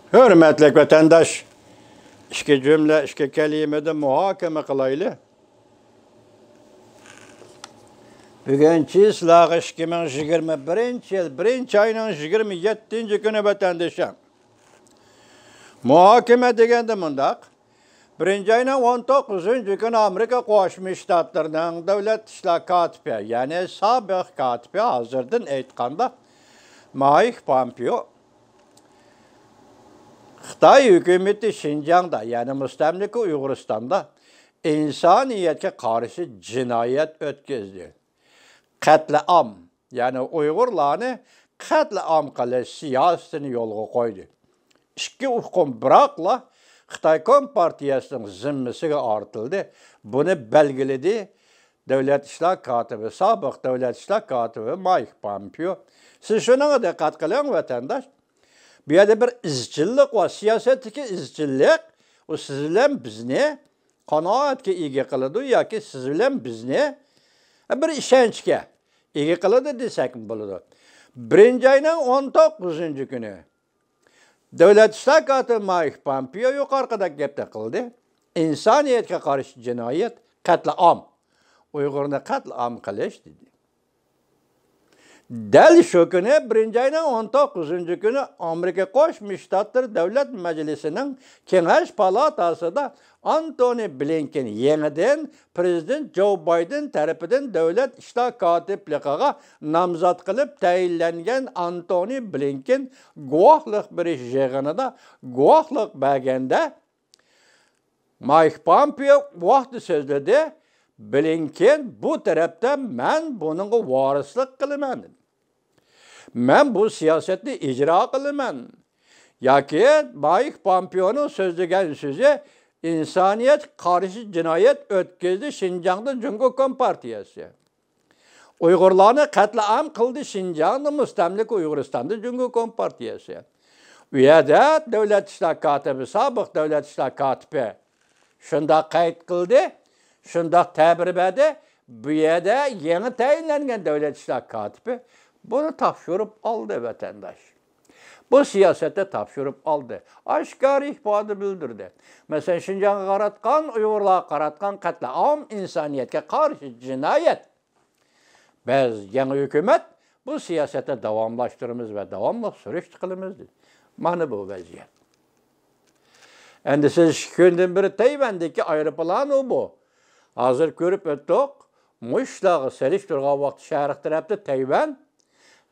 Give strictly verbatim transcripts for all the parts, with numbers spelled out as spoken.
ھۆرمەتلىك ۋەتەنداش، ئىككى جۈملە، ئىككى كەلىمىدە مۇھاكىمە قىلايلى. بۈگۈن چىسلاغا ئىككى مىڭ يىگىرمە بىرىنچى يىل بىرىنچى ئاينىڭ يىگىرمە يەتتىنچى كۈنى، ۋەتەندىشىم. مۇھاكىمە دېگەندە مۇنداق. بىرىنچى ئاينىڭ ئون توققۇزىنچى كۈنى ئامېرىكا قوشما شتاتلىرىنىڭ دۆلەت ئىشلار كاتىپى، يەنى سابىق كاتىپى، ھازىردىن ئېيتقاندا مايك پامپېئو، خىتاي ھۆكۈمىتى شىنجاڭدا، يەنى مۇستەملىكە ئۇيغۇرىستاندا ئىنسانىيەتكە قارشى جىنايەت ئۆتكۈزدى. قەتلىئام، يەنى ئۇيغۇرلارنى قەتلىئام قىلىش سىياسىتىنى يولغا قويدى. ئىككى ئۇقۇم بىراقلا خىتاي كومپارتىيەسىنىڭ زىممىسىگە ئارتىلدى. بۇنى بەلگىلىدى دۆلەت ئىشلار كاتىپى، سابىق دۆلەت ئىشلار كاتىپى مايك پامپېئو. سىز شۇنىڭغا دىققەت قىلىڭ، ۋەتەنداش. بۇ يەردە بىر ئىزچىللىق بار، سىياسەتتىكى ئىزچىللىق. ئۇ سىز بىلەن بىزنى قانائەتكە ئىگە قىلىدۇ ياكى سىز بىلەن بىزنى بىر ئىشەنچكە ئىگە قىلىدۇ دېسەكمۇ بولىدۇ. بىرىنچى ئاينىڭ ئون توققۇزىنچى كۈنى دۆلەت ئىشلار كاتىپى مايك پامپېئو يۇقىرىقىدەك گەپنى قىلدى. ئىنسانىيەتكە قارشى جىنايەت، قەتلىئام. ئۇيغۇرنى قەتلىئام قىلىش دېدى. دەل شۇ كۈنى، بىرىنچى ئاينىڭ ئون توققۇزىنچى كۈنى ئامېرىكا قوشما شتاتلىرى دۆلەت مەجلىسىنىڭ كېڭەش پالاتاسىدا ئانتونى بلىنكېن يېڭىدىن پىرېزىدېنت جو بايدېن تەرىپىدىن دۆلەت ئىشلار كاتىپلىقىغا نامزات قىلىپ تەيىنلەنگەن ئانتونى بلىنكېن گۇۋاھلىق بېرىش يىغىنىدا گۇۋاھلىق بەرگەندە، مايك پامپېئو ۋاقتى سۆزلىدى. بلىنكېن بۇ تەرەپتە مەن بۇنىڭغا ۋارىسلىق قىلىمەن. مەن بۇ سىياسەتنى ئىجرا قىلىمەن. ياكى مايك پامپېئونىڭ سۆزلىگەن سۆزى ئىنسانىيەتكە قارشى جىنايەت ئۆتكۈزدى شىنجاڭدا جۇڭگو كومپارتىيەسى. ئۇيغۇرلارنى قەتلىئام قىلدى شىنجاڭدا، مۇستەملىكە ئۇيغۇرىستاندا جۇڭگو كومپارتىيەسى. ئۇ يەردە دۆلەت ئىشلار كاتىپى، سابىق دۆلەت ئىشلار كاتىپى شۇنداق قەيت قىلدى، شۇنداق تەبىر بەردى. بۇ يەردە يېڭى تەيىنلەنگەن دۆلەت ئىشلار كاتىپى بۇنى تاپشۇرۇپ ئالدى، ۋەتەنداش. بۇ سىياسەتتە تاپشۇرۇپ ئالدى. ئاشكارا ئىپادە بىلدۈردى. مەسىلەن، شىنجاڭغا قاراتقان، ئۇيغۇرلارغا قاراتقان قەتلىئام ئىنسانىيەتكە قارشى جىنايەت. بىز يېڭى ھۆكۈمەت بۇ سىياسەتنى داۋاملاشتۇرىمىز ۋە داۋاملىق سۈرۈشتە قىلىمىز، دېدى. مانا بۇ ۋەزىيەت. ئەمدى سىز ئىككى كۈندىن بېرى تەيۋەندىكى ئايروپىلان ئۇ بۇ. ھازىر كۆرۈپ ئۆتتۇق. مۇشۇلارغا سېلىشتۇرغان ۋاقىتتا شەرق تەرەپتە تەيۋەن،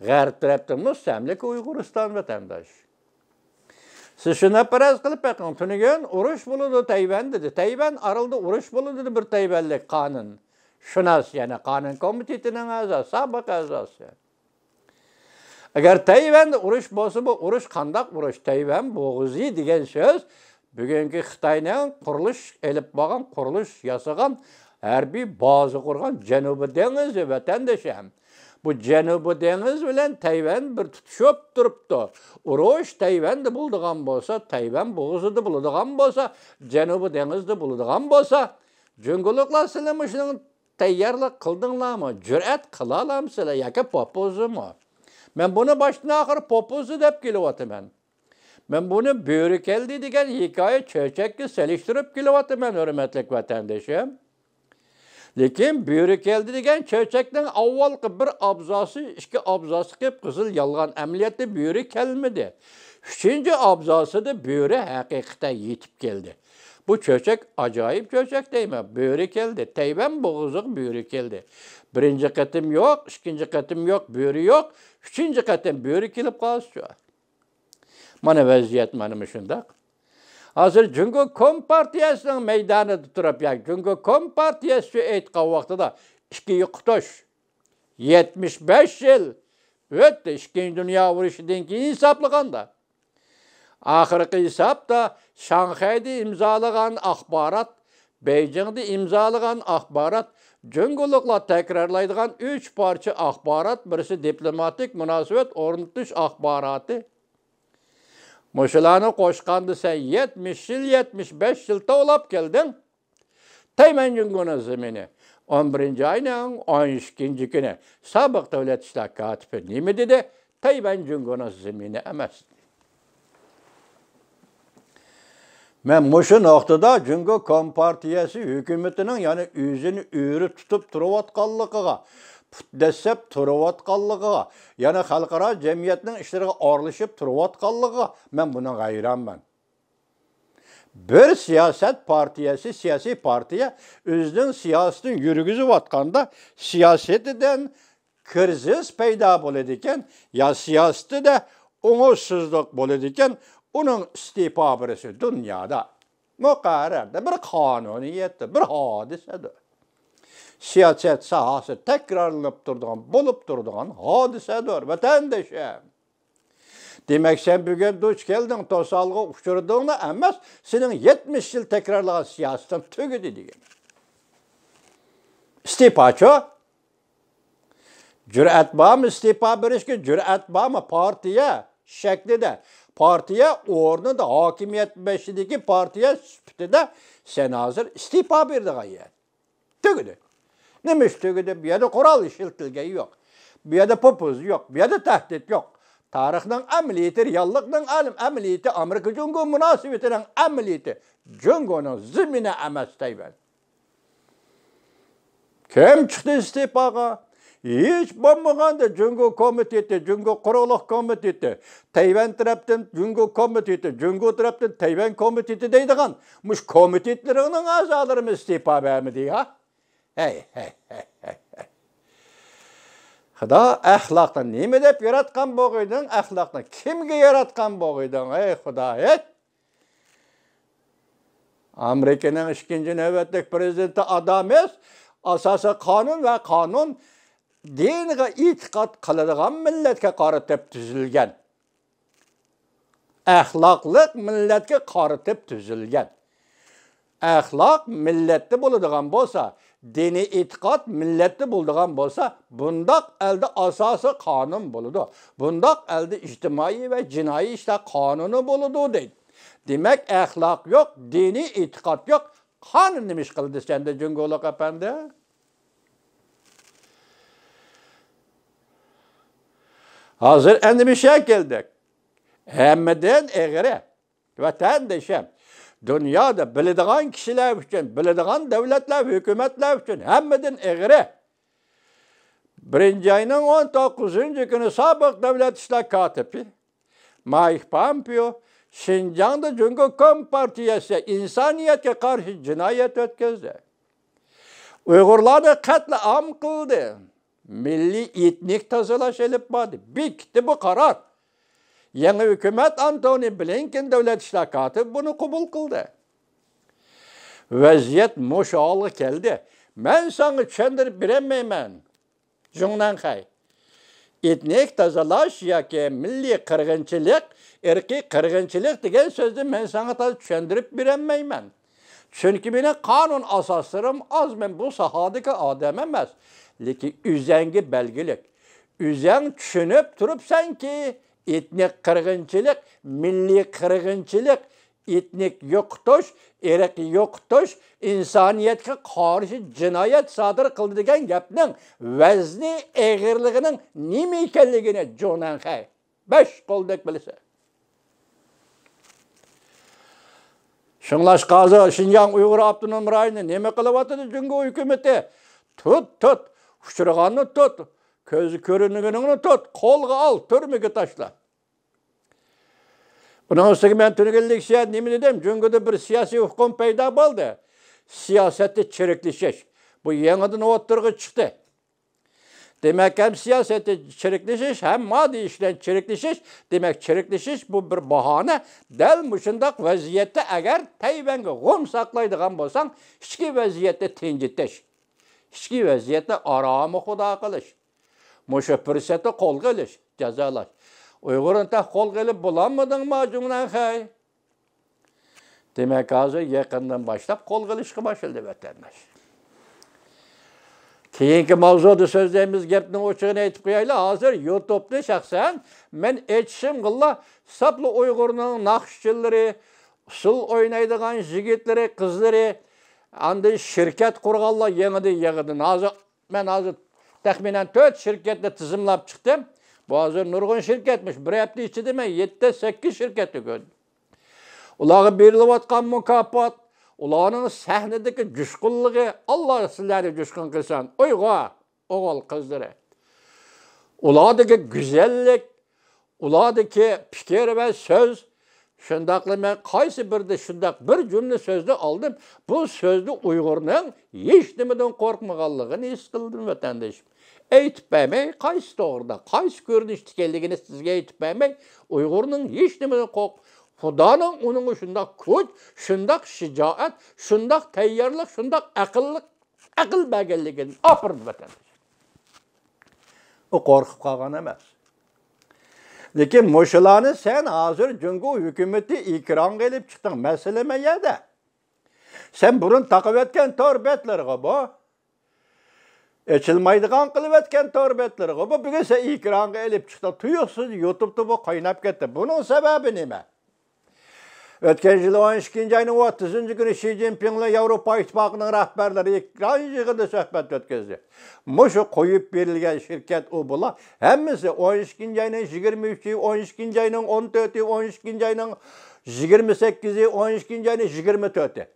غەرب تەرەپتە مۇستەملىكە ئۇيغۇرىستان، ۋەتەنداش. سىز شۇنداق پەرەز قىلىپ بېقىڭ، تۈنۈگۈن ئۇرۇش بولىدۇ تەيۋەن دېدى. تەيۋەن ئارىلىدا ئۇرۇش بولىدۇ دېدى بىر تەيۋەنلىك قانۇن شۇناس، يەنى قانۇن كومىتېتىنىڭ ئەزاسى، سابىق ئەزاسى. ئەگەر تەيۋەندە ئۇرۇش بولسا، بۇ ئۇرۇش قانداق ئۇرۇش؟ تەيۋەن بوغۇزى دېگەن سۆز بۈگۈنكى خىتاينىڭ قۇرۇلۇش ئېلىپ بارغان، قۇرۇلۇش ياسىغان، ھەربىي بازا قۇرغان جەنۇبىي دېڭىزى، ۋەتەندىشىم. بۇ جەنۇبىي دېڭىز بىلەن تەيۋەن بىر تۇتىشىپ تۇرۇپتۇ. ئۇرۇش تەيۋەندە بولىدىغان بولسا، تەيۋەن بوغۇزىدا بولىدىغان بولسا، جەنۇبىي دېڭىزدا بولىدىغان بولسا، جۇڭگولۇقلار سىلەر مۇشۇنىڭ تەييارلىق قىلدىڭلارمۇ؟ جۈرئەت قىلالامسىلەر ياكى پوپۇزمۇ؟ مەن بۇنى باشتىن ئاخىر پوپۇزى دەپ كېلىۋاتىمەن. مەن بۇنى بۆرە كەلدى دېگەن ھېكايە چۆچەككە سېلىشتۇرۇپ كېلىۋاتىمەن، ھۆرمەتلىك ۋەتەندىشىم. لېكىن بۆرە كەلدى دېگەن چۆچەكنىڭ ئاۋۋالقى بىر ئابزاسى، ئىككى ئابزاسى قىپقىزىل يالغان، ئەمەلىيەتتە بۆرە كەلمىدى. ئۈچىنچى ئابزاسىدا بۆرە ھەقىقەتەن يېتىپ كەلدى. بۇ چۆچەك ئاجايىپ چۆچەك دەيمەن. بۆرە كەلدى. تەيۋەن بوغۇزىغا بۆرە كەلدى. بىرىنچى قېتىم يوق، ئىككىنچى قېتىم يوق، بۆرە يوق. ئۈچىنچى قېتىم بۆرە كېلىپ قالسىچۇ؟ مانا ۋەزىيەت مانا مۇشۇنداق. ھازىر جۇڭگو كومپارتىيەسىنىڭ مەيدانىدا تۇرۇپ، يا جۇڭگو كومپارتىيەسىچۇ ئېيتقان ۋاقتىدا ئىككى يوقىتىش، يەتمىش بەش يىل ئۆتتى ئىككىنچى دۇنيا ئۇرۇشىدىن كېيىن ھېسابلىغاندا. ئاخىرقى ھېسابتا شاڭخەيدە ئىمزالىغان ئاخبارات، بېيجىڭدا ئىمزالىغان ئاخبارات، جۇڭگولۇقلار تەكرارلايدىغان ئۈچ پارچە ئاخبارات، بىرسى دىپلوماتىك مۇناسىۋەت ئورنىتىش ئاخباراتى. مۇشۇلارنى قوشقاندا سەن يەتمىش يىل، يەتمىش بەش يىل توۋلاپ كەلدىڭ. تەيۋەن جۇڭگونىڭ زېمىنى. ئون بىرىنچى ئاينىڭ ئون ئىككىنچى كۈنى سابىق دۆلەت ئىشلار كاتىپى نېمە دېدى؟ تەيۋەن جۇڭگونىڭ زېمىنى ئەمەس. مەن مۇشۇ نۇقتىدا جۇڭگو كومپارتىيەسى ھۆكۈمىتىنىڭ يەنە ئۆزىنى ئۆرە تۇتۇپ تۇرۇۋاتقانلىقىغا، پۇت دەسسەپ تۇرۇۋاتقانلىقىغا، يەنە خەلقئارا جەمئىيەتنىڭ ئىشلىرىغا ئارىلىشىپ تۇرۇۋاتقانلىقىغا مەن بۇنىڭغا ھەيرانمەن. بىر سىياسەت پارتىيەسى، سىياسىي پارتىيە ئۆزىنىڭ سىياسىتىنى يۈرگۈزۈۋاتقاندا، سىياسىتىدىن كىرىزىس پەيدا بولىدىكەن، يا سىياسىتىدە ئوڭۇشسىزلىق بولىدىكەن، ئۇنىڭ ئىستېپا بېرىشى دۇنيادا مۇقەررەردە بىر قانۇنىيەتتە بىر ھادىسەدۇر. سىياسەت ساھەسى تەكرارلىنىپ تۇرىدىغان، بولۇپ تۇرىدىغان ھادىسەدۇر، ۋەتەندىشىم. دېمەك، سەن بۈگۈن دۇچ كەلدىڭ، توسالغۇغا ئۇچرىدىڭلا ئەمەس، سېنىڭ يەتمىش يىل تەكرارلىغان سىياسىتىڭ تۈگىدى دېگەن. ئىستېپاچۇ؟ جۈرئەت بارمۇ ئىستېپا بېرىشكە؟ جۈرئەت بارمۇ؟ پارتىيە شەكلىدە، پارتىيە ئورنىدا، ھاكىمىيەت بېشىدىكى پارتىيە سۈپىتىدە سەن ھازىر ئىستېپا بېرىدىغان يەر تۈگىدى. نېمە ئىش تۈگىدى؟ بۇ يەردە قورال ئىشلىتىلگەن يوق. بۇ يەردە پوپۇزم يوق. بۇ يەردە تەھدىت يوق. تارىخنىڭ ئەمەلىيىتى، رېئاللىقنىڭ ئەمەلىيىتى، ئامېرىكا جۇڭگو مۇناسىۋىتىنىڭ ئەمەلىيىتى. جۇڭگونىڭ زېمىنى ئەمەس تەيۋەن. كىم چىقتى ئىستېپاغا؟ ھېچ بولمىغاندا جۇڭگو كومىتېتى، جۇڭگو قۇرۇقلۇق كومىتېتى، تەيۋەن تەرەپتىن جۇڭگو كومىتېتى، جۇڭگو تەرەپتىن تەيۋەن كومىتېتى دەيدىغان مۇشۇ كومىتېتلىرىڭنىڭ ئەزالىرىمۇ ئىستېپا بەرمىدى ھە؟ ھەي، ھەي، ھەي، ھەي، ھەي. خۇدا ئەخلاقنى نېمە دەپ ياراتقان بولغىيدىڭ؟ ئەخلاقنى كىمگە ياراتقان بولغىيدىڭ؟ ھەي خۇدا، ھەي! ئامېرىكىنىڭ ئىككىنچى نۆۋەتلىك پرېزىدېنتى ئادامس ئاساسىي قانۇن ۋە قانۇن دىنغا ئېتىقاد قىلىدىغان مىللەتكە قارىتىپ تۈزۈلگەن. ئەخلاقلىق مىللەتكە قارىتىپ تۈزۈلگەن. ئەخلاق مىللەتتە بولىدىغان بولسا، دىنىي ئېتىقاد مىللەتتە بولىدىغان بولسا، بۇنداق ئەلدە ئاساسىي قانۇن بولىدۇ. بۇنداق ئەلدە ئىجتىمائىي ۋە جىنايى ئىشلار قانۇنى بولىدۇ دەيدۇ. دېمەك، ئەخلاق يوق، دىنىي ئېتىقاد يوق. قانۇن نېمە ئىش قىلدى سەندە، جۇڭگولۇق ئەپەندى؟ ھازىر ئەندىمىشە كەلدۇق. ھەممىدىن ئېغىرى، ۋەتەندىشىم، دۇنيادا بىلىدىغان كىشىلەر ئۈچۈن، بىلىدىغان دۆلەتلەر، ھۆكۈمەتلەر ئۈچۈن ھەممىدىن ئېغىرى، بىرىنچى ئاينىڭ ئون توققۇزىنچى كۈنى سابىق دۆلەت ئىشلار كاتىپى مايك پامپېئو شىنجاڭدا جۇڭگو كومپارتىيەسى ئىنسانىيەتكە قارشى جىنايەت ئۆتكۈزدى. ئۇيغۇرلارنى قەتلىئام قىلدى. مىللىي ئېتنىك تازىلاش ئېلىپ باردى. بېكىتتى بۇ قارار. يېڭى ھۆكۈمەت ئانتونى بلىنكېن دۆلەت ئىشلار كاتىپى بۇنى قوبۇل قىلدى. ۋەزىيەت مۇشۇ ھالغا كەلدى. مەن ساڭا چۈشەندۈرۈپ بېرەلمەيمەن، جۇڭنەنخەي. ئېتنىك تازىلاش ياكى مىللىي قىرغىنچىلىق، ئىرقىي قىرغىنچىلىق دېگەن سۆزنى مەن ساڭا تازا چۈشەندۈرۈپ بېرەلمەيمەن. چۈنكى مېنىڭ قانۇن ئاساسلىرىم ئاز، مەن بۇ ساھەدىكى ئادەم ئەمەس. لېكىن ئۆزەڭگە بەلگىلىك. ئۆزەڭ چۈشىنىپ تۇرۇپسەنكى، ئېتنىك قىرغىنچىلىق، مىللىي قىرغىنچىلىق، ئېتنىك يوقىتىش، ئىرقىي يوقىتىش، ئىنسانىيەتكە قارشى جىنايەت سادىر قىلدى دېگەن گەپنىڭ ۋەزنى، ئېغىرلىقىنىڭ نېمە ئىكەنلىكىنى جۇڭنەنخەي بەش قولدەك بىلىسەن. شۇڭلاشقا ھازىر شىنجاڭ ئۇيغۇر ئاپتونوم رايونى نېمە قىلىۋاتىدۇ جۇڭگو ھۆكۈمىتى؟ تۇت، تۇت، ئۇچرىغاننى تۇت، كۆزى كۆرۈنگىنىڭنى تۇت، قولغا ئال، تۈرمىگە تاشلا. بۇنىڭ ئۈستىگە مەن تۈنۈگۈن لېكسىيەدە نېمە دېدىم؟ جۇڭگودا بىر سىياسىي ئۇقۇم پەيدا بولدى. سىياسەتتە چىرىكلىشىش. بۇ يېڭىدىن ئوتتۇرىغا چىقتى. دېمەك، ھەم سىياسەتتە چىرىكلىشىش، ھەم ماددىي ئىش بىلەن چىرىكلىشىش. دېمەك، چىرىكلىشىش بۇ بىر باھانە. دەل مۇشۇنداق ۋەزىيەتتە ئەگەر تەيۋەنگە غۇم ساقلايدىغان بولساڭ، ئىچكى ۋەزىيەتنى تىنجىتىش، ئىچكى ۋەزىيەتنى ئارامى خۇدا قىلىش، مۇشۇ پۇرسەتنى قولغا ئېلىش، جازالاش. ئۇيغۇرنى تېخى قولغا ئېلىپ بولالمىدىڭما جۇڭنەنخەي؟ دېمەك، ھازىر يېقىندىن باشلاپ قولغا ئېلىشقا باشلىدى ۋەتەنداش. كېيىنكى ماۋزۇدا سۆزلەيمىز، گەپنىڭ ئوچۇقىنى ئېيتىپ قويايلى. ھازىر يۇتۇبنى شەخسەن مەن ئېچىشىمغىلا ساپلا ئۇيغۇرنىڭ ناخشىچىلىرى، ئۇسسۇل ئوينايدىغان يىگىتلىرى، قىزلىرى، ئاندىن شىركەت قۇرغانلار يېڭىدىن، يېڭىدىن. ھازىر مەن ھازىر تەخمىنەن تۆت شىركەتنى تىزىملاپ چىقتىم. بۇ ھازىر نۇرغۇن شىركەتمىش. بىر ھەپتە ئىچىدە مەن يەتتە، سەككىز شىركەتنى كۆردۈم. ئۇلارغا بېرىلىۋاتقان مۇكاپات، ئۇلارنىڭ سەھنىدىكى جۇشقۇنلۇقى، ئاللا سىلەرنى جۇشقۇن قىلسۇن، ئۇيغۇر ئوغۇل قىزلىرى. ئۇلاردىكى گۈزەللىك، ئۇلاردىكى پىكىر ۋە سۆز، شۇنداقلا مەن قايسى بىرىدە شۇنداق بىر جۈملە سۆزنى ئالدىم، بۇ سۆزدە ئۇيغۇرنىڭ ھېچنېمىدىن قورقمىغانلىقىنى ھېس قىلدىم، ۋەتەندىشىم. ئېيتىپ بەرمەي، قايسى توغرىدا، قايسى كۆرۈنۈشتە ئىكەنلىكىنى سىزگە ئېيتىپ بەرمەي، ئۇيغۇرنىڭ ھېچنېمىدىن قورق-، خۇدانىڭ ئۇنىڭغا شۇنداق كۈچ، شۇنداق شىجائەت، شۇنداق تەييارلىق، شۇنداق ئەقىللىق، ئەقىل بەرگەنلىكىدىن ئاپىرىن، ۋەتەنداش. ئۇ قورقۇپ قالغان ئەمەس. لېكىن مۇشۇلارنى سەن ھازىر جۇڭگو ھۆكۈمىتى ئېكرانغا ئېلىپ چىقتىڭ. مەسىلە مەيەدە. سەن بۇرۇن تاقىۋەتكەن تور بەتلىرىغە بۇ. ئېچىلمايدىغان قىلىۋەتكەن تور بەتلىرىغە بۇ. بۈگۈن سەن ئېكرانغا ئېلىپ چىقتىڭ. تۇيۇقسىز يۇتۇبتا بۇ قايناپ كەتتى. بۇنىڭ سەۋەبى نېمە؟ ئۆتكەن يىل ئون ئىككىنچى ئاينىڭ ئوتتۇزىنچى كۈنى شى جىنپىڭ بىلەن ياۋروپا ئىتتىپاقىنىڭ رەھبەرلىرى ئېكران يىغىنىدا سۆھبەت ئۆتكۈزدى. مۇشۇ قويۇپ بېرىلگەن شىركەت ئۇ بۇلار ھەممىسى ئون ئىككىنچى ئاينىڭ يىگىرمە ئۈچى، ئون ئىككىنچى ئاينىڭ ئون تۆتى، ئون ئىككىنچى ئاينىڭ يىگىرمە سەككىزى، ئون ئىككىنچى ئاينىڭ يىگىرمە تۆتى.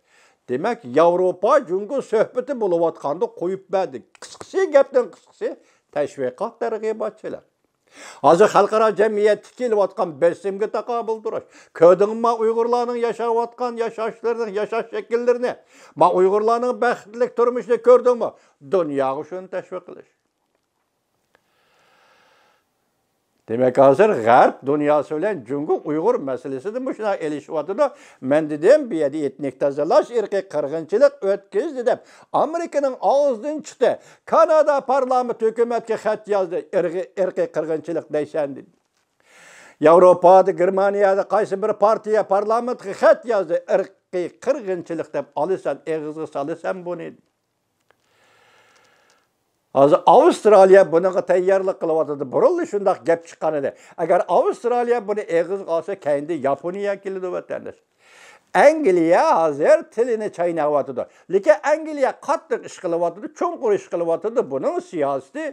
دېمەك، ياۋروپا جۇڭگو سۆھبىتى بولۇۋاتقاندا قويۇپ بەردى. قىسقىسى، گەپنىڭ قىسقىسى، تەشۋىقات تەرغىباتچىلار. ھازىر خەلقئارا جەمئىيەتتە كېلىۋاتقان بېسىمگە تاقابىل تۇرۇش. كۆردۈڭما ئۇيغۇرلارنىڭ ياشاۋاتقان ياشاشلىرىنىڭ ياشاش شەكىللىرىنى؟ ما ئۇيغۇرلارنىڭ بەختلىك تۇرمۇشىنى كۆردۈڭمۇ؟ دۇنياغا شۇنى تەشۋىق قىلىش. دېمەك، ھازىر غەرب دۇنياسى بىلەن جۇڭگو ئۇيغۇر مەسىلىسىدە مۇشۇنداق ئېلىشىۋاتىدۇ. مەن دېدىم، بۇ يەردە ئېتنىك تازىلاش، ئىرقىي قىرغىنچىلىق ئۆتكۈزدى دەپ، ئامېرىكىنىڭ ئاغزىدىن چىقتى. كانادا پارلامېنت ھۆكۈمەتكە خەت يازدى، ئىرقىي، ئىرقىي قىرغىنچىلىق دەيسەن دېدى. ياۋروپادا، گېرمانىيەدە قايسى بىر پارتىيە پارلامېنتقا خەت يازدى، ئىرقىي قىرغىنچىلىق دەپ ئالىسەن، ئېغىزغا سالىسەن بۇنى. ھازىر ئاۋسترالىيە بۇنىڭغا تەييارلىق قىلىۋاتىدۇ. بۇرۇنلا شۇنداق گەپ چىققان ئىدى. ئەگەر ئاۋسترالىيە بۇنى ئېغىزغا ئالسا، كەينىدە ياپونىيە كېلىدۇ، ۋەتەنداش. ئەنگلىيە ھازىر تىلىنى چايناۋاتىدۇ. لېكىن ئەنگلىيە قاتتىق ئىش قىلىۋاتىدۇ، چوڭقۇر ئىش قىلىۋاتىدۇ. بۇنىڭ سىياسىتى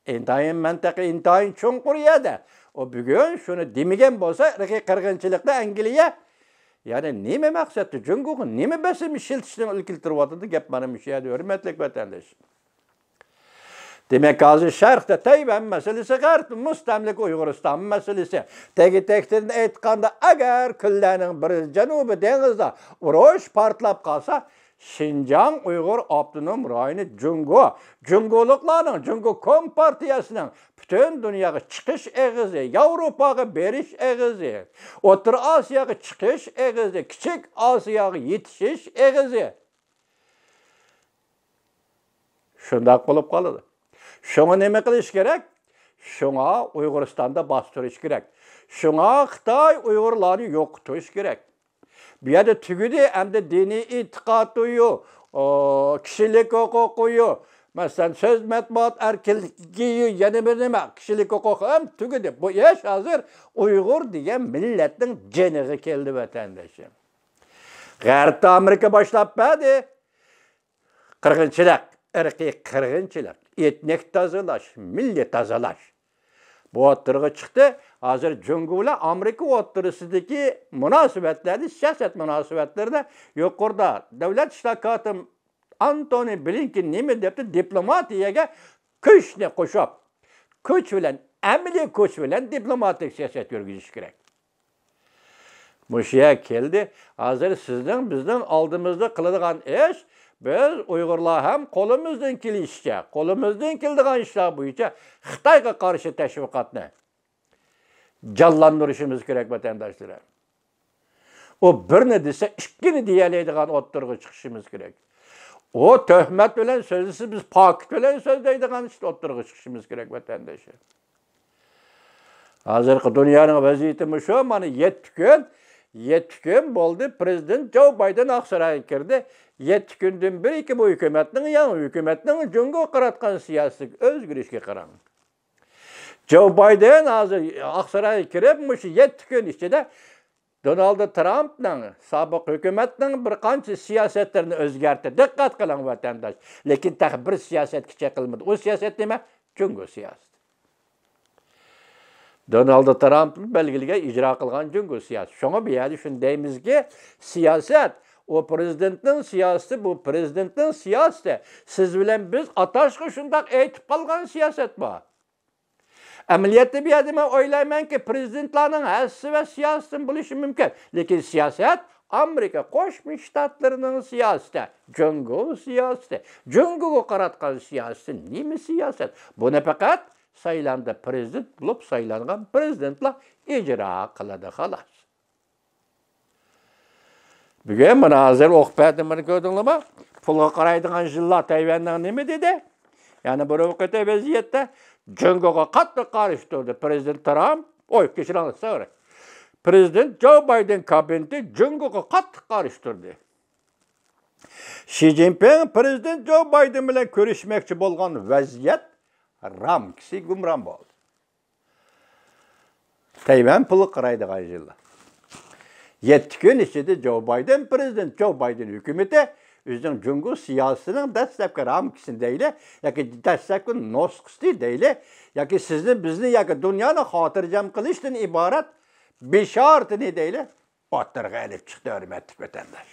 ئىنتايىن مەنتىقە، ئىنتايىن چوڭقۇر يەردە. ئۇ بۈگۈن شۇنى دېمىگەن بولسا، ئىرقىي قىرغىنچىلىقتا ئەنگلىيە، يەنى نېمە مەقسەتتە، جۇڭگوغا نېمە بېسىم ئىشلىتىشنى ئىلگىرى تۇرۇۋاتىدۇ؟ گەپ مانا مۇشۇ يەردە، ھۆرمەتلىك ۋەتەنداش. دېمەك، ھازىر شەرقتە تەيۋەن مەسىلىسى، غەربتە مۇستەملىكە ئۇيغۇرىستان مەسىلىسى. تەگى-تەكتىدىن ئېيتقاندا، ئەگەر كۈنلەرنىڭ بىرى جەنۇبىي دېڭىزدا ئۇرۇش پارتلاپ قالسا، شىنجاڭ ئۇيغۇر ئاپتونوم رايونى جۇڭگو، جۇڭگولۇقلارنىڭ، جۇڭگو كومپارتىيەسىنىڭ پۈتۈن دۇنياغا چىقىش ئېغىزى، ياۋروپاغا بېرىش ئېغىزى، ئوتتۇرا ئاسىياغا چىقىش ئېغىزى، كىچىك ئاسىياغا يېتىشىش ئېغىزى. شۇنداق بولۇپ قالىدۇ. شۇڭا نېمە قىلىش كېرەك؟ شۇڭا ئۇيغۇرىستاندا باستۇرۇش كېرەك. شۇڭا خىتاي ئۇيغۇرلارنى يوقىتىش كېرەك. بۇ يەردە تۈگىدى، ئەمدى دىنىي ئېتىقادى يوق، ئو، كىشىلىك ھوقۇقى يوق. مەسىلەن، سۆز مەتبۇئات ئەركىنلىكى يوق، يەنە بىر نېمە، كىشىلىك ھوقۇق ھەم تۈگىدى. بۇ ئىش ھازىر ئۇيغۇر دېگەن مىللەتنىڭ جېنىغا كەلدى، ۋەتەنداشلار. غەربتە ئامېرىكا باشلاپ بەردى. قىرغىنچىلىق، ئىرقىي قىرغىنچىلىق، ئېتنىك تازىلاش، مىللىي تازىلاش. بۇ ئوتتۇرىغا چىقتى. ھازىر جۇڭگو بىلەن ئامېرىكا ئوتتۇرىسىدىكى مۇناسىۋەتلەردە، سىياسەت مۇناسىۋەتلىرىدە يۇقىرىدا دۆلەت ئىشلار كاتىپى ئانتونى بلىنكېن نېمە دەپتۇ؟ دىپلوماتىيەگە كۈچنى قوشۇپ، كۈچ بىلەن، ئەمەلىي كۈچ بىلەن دىپلوماتىك سىياسەت يۈرگۈزۈش كېرەك. مۇشۇ يەرگە كەلدى. ھازىر سىزنىڭ، بىزنىڭ ئالدىمىزدا قىلىدىغان ئىش، بىز ئۇيغۇرلار ھەم قولىمىزدىن كېلىشىچە، قولىمىزدىن كېلىدىغان ئىشلار بويىچە خىتايغا قارشى تەشۋىقاتنى جانلاندۇرۇشىمىز كېرەك، ۋەتەنداشلار. ئۇ بىرنى دېسە، ئىككىنى دېيەلەيدىغان ئوتتۇرىغا چىقىشىمىز كېرەك. ئۇ تۆھمەت بىلەن سۆزلىسە، بىز پاكىت بىلەن سۆزلەيدىغان ئىشتا ئوتتۇرىغا چىقىشىمىز كېرەك، ۋەتەنداشلار. ھازىرقى دۇنيانىڭ ۋەزىيىتى مۇشۇ. مانا يەتتە كۈن، يەتتە كۈن بولدى، پىرېزىدېنت جو بايدېن ئاقسارايغا كىردى. يەتتە كۈندىن بېرى بۇ ھۆكۈمەتنىڭ، يېڭى ھۆكۈمەتنىڭ جۇڭگوغا قاراتقان سىياسىتىگە ئۆزگىرىشكە قاراڭ. جو بايدېن ھازىر ئاقسارايغا كىرىپ، مۇشۇ يەتتە كۈن ئىچىدە دونالد ترامپنىڭ، سابىق ھۆكۈمەتنىڭ بىر قانچە سىياسەتلىرىنى ئۆزگەرتتى. دىققەت قىلىڭ، ۋەتەنداش. لېكىن تېخى بىر سىياسەتكە چېقىلمىدى. ئۇ سىياسەت نېمە؟ جۇڭگو سىياسىتى. دونالد ترامپ بەلگىلىگەن، ئىجرا قىلغان جۇڭگو سىياسىتى. شۇڭا بۇ يەردە شۇنى دەيمىزكى، سىياسەت، ئۇ پرېزىدېنتنىڭ سىياسىتى، بۇ پرېزىدېنتنىڭ سىياسىتى. سىز بىلەن بىز ئاتاشقا شۇنداق ئېيتىپ قالغان سىياسەت بار. ئەمەلىيەتتە بۇ يەردە مەن ئويلايمەنكى، پرېزىدېنتلارنىڭ ھەسسىسى ۋە سىياسىتىمۇ بولۇشى مۇمكىن. لېكىن سىياسەت ئامېرىكا قوشما شتاتلىرىنىڭ سىياسىتى، جۇڭگو سىياسىتى، جۇڭگوغا قاراتقان سىياسىتى نېمە سىياسەت؟ بۇنى پەقەت سايلامدا پرېزىدېنت بولۇپ سايلانغان پرېزىدېنتلار ئىجرا قىلىدۇ، خالاس. بۈگۈن مانا ھازىر ئوقۇپ بەردىم، مانا كۆردۈڭلارمۇ؟ پۇلغا قارايدىغان يىللار تەيۋەننىڭ نېمە دېدى؟ يەنە بۇرۇنقى ۋەزىيەتتە جۇڭگوغا قاتتىق قارشى تۇردى پرېزىدېنت ترامپ. ئوي، كەچۈرۈڭلار، سورى. پرېزىدېنت جو بايدېن كابىنېتى جۇڭگوغا قاتتىق قارشى تۇردى. شى جىنپىڭ پرېزىدېنت جو بايدېن بىلەن كۆرۈشمەكچى بولغان ۋەزىيەت رامكىسى گۇمران بولدى. تەيۋەن پۇلى قارايدىغان يىللار. يەتتە كۈن ئىچىدە جو بايدېن، پرېزىدېنت جو بايدېن ھۆكۈمىتى ئۆزىنىڭ جۇڭگو سىياسىتىنىڭ دەسلەپكى رامكىسىنى دەيلى، ياكى دەسلەپكى نۇسخىسىنى دەيلى، ياكى سىزنى، بىزنى، ياكى دۇنيانى خاتىرجەم قىلىشتىن ئىبارەت بېشارىتىنى دەيلى، ئوتتۇرىغا ئېلىپ چىقتى، ھۆرمەتلىك ۋەتەنداش.